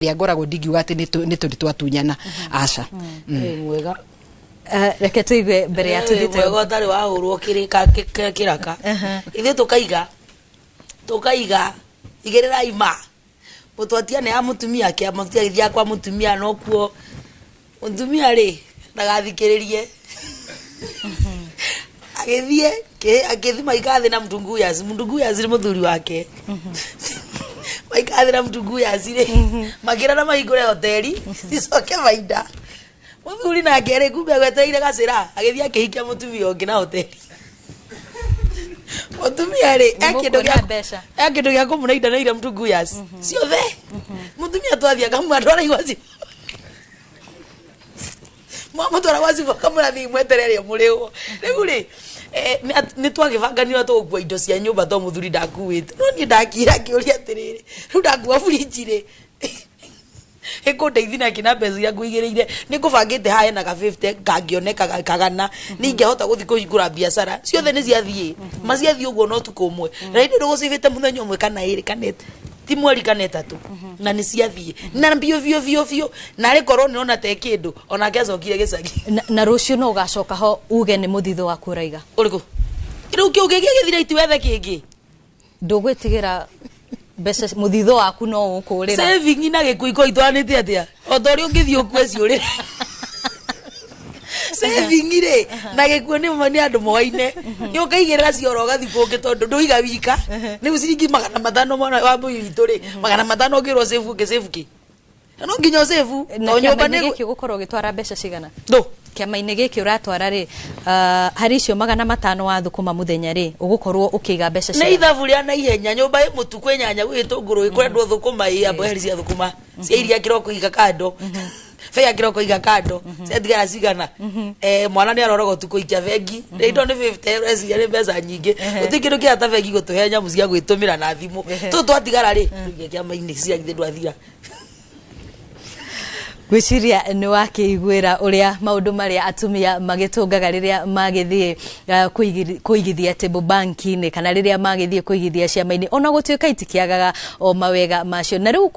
Ĩrĩa ngoragwo ndingiuga atĩ nĩ tũrĩ twatunyana, aca. Wĩ mwega. Reke tũigue mbere ya Wĩ tũthiĩte. Mwega ũtarĩ wahũrwo kĩraka. Ithuĩ tũkaiga igĩrĩrai ma mũtwatia ya mũtumia kĩama gĩthiaga kwa mũtumia, nokuo mũtumia rĩ ndagathikĩrĩrie agĩthiĩ akĩthi maikara thĩ na mtunguyasi. Mtunguyasi nĩ mũthuri wake. Maikara thĩ na mtunguyasi rĩ, makĩrana mahingũre hoteli cicoke baida. Mũthuri nake rĩ, kumbe agwetereire gacĩra, agĩthiĩ akĩhikia mũtumia ũngĩ na hoteli. Mũtumia rĩ, e kĩndũ Nĩmũkuona mbeca. E kĩndũ gĩa kũmũnaida na ira mtunguyasi ciothe. Mũtumia twathiĩ akamũatwara igwaci, mwamũtwara gwa cibũ akamwĩra, "Thiĩ mweterere mũrĩhwo." Rĩu rĩ, nĩ twagĩbanganire tũgũkua indo cia nyũmba to mũthuri ndakuĩte, no niĩ ndakira ngĩũria atĩrĩrĩ, rĩu ndakua burinji rĩ, ĩkũndeithia nake na mbeca iria ngũigĩrĩire nĩ ngũbangĩte haha hena ka 50 kangĩoneka kagana ningĩhota gũthiĩ kũhingũra biacara. Ciothe nĩ ciathiĩ, maciathiĩ ũguo no tukũ ũmwe na indĩ ndũgũcibĩte mũthenya ũmwe kana ĩrĩ kana ti mweri kana 3, na nĩ ciathiĩ na biũ biũ biũ biũ, na arĩ korwo nĩrona te kĩndũ onake acokire gĩcagi. Na rũciũ no ũgacoka ho uge nĩ mũthithũ waku ũraiga. Ũrĩkũ rĩu kĩu gĩgĩthira itiwethe kĩngĩ. Ndũgwĩtigĩra mbeca mũthithũ waku no ũkũrĩra? Saving na gĩkuũ ikorwo itwaranĩte atĩa? O ta ũrĩa ũngĩthiĩ ũkue ciũrĩre, saving rĩ na gĩkuũ nĩ andũ moaine. Nĩ ũkaigĩrĩra cioro ũgathiĩ kũngĩ tondũ ndũiga wika. Rĩu ciringi 500 mwana wa mbũi witũ rĩ, 500 ũngĩrwo save, ũngĩ save kĩ? Na no nginya ũsave Na to nyũmba kĩama-inĩ nĩ gĩkĩ ũgũkorwo ũgĩtwara mbeca cigana? Ndũ. Kĩama-inĩ gĩkĩ ũratwara rĩ, harĩ icio 500 wa thũkũma mũthenya rĩ, ũgũkorwo ũkĩiga mbeca Nĩ cigana? Ithabu rĩa naihenya, nyũmba ĩ mũtu kwĩ nyanya, gwĩ gĩtũngũrũ, ĩkũrendwo thũkũma ĩ ambo heri cia thũkũma cia iria kĩroko iga kando, bea kĩroko iga kando, ciatigara cigana. Mwana nĩ aroraga ũtukũ ikia bengi rĩ, indo nĩ 50, ũreciria nĩ mbeca nyingĩ. Gũtirĩ kĩndũ kĩega ta bengi gũtũhe nyamũ cia gwĩtũmĩra na thimũ. Tũtũ twatigara rĩ, tũige kĩama-inĩ cia githĩ ndwathira. Ngwĩciria nĩ wakĩiguĩra ũrĩa maũndũ marĩa atumia magĩtũngaga rĩrĩa magĩthiĩ kũigithia table bank-inĩ kana rĩrĩa magĩthiĩ kũigithia ciama-inĩ, ona gũtuĩka itikĩagaga o mawega macio na rĩu.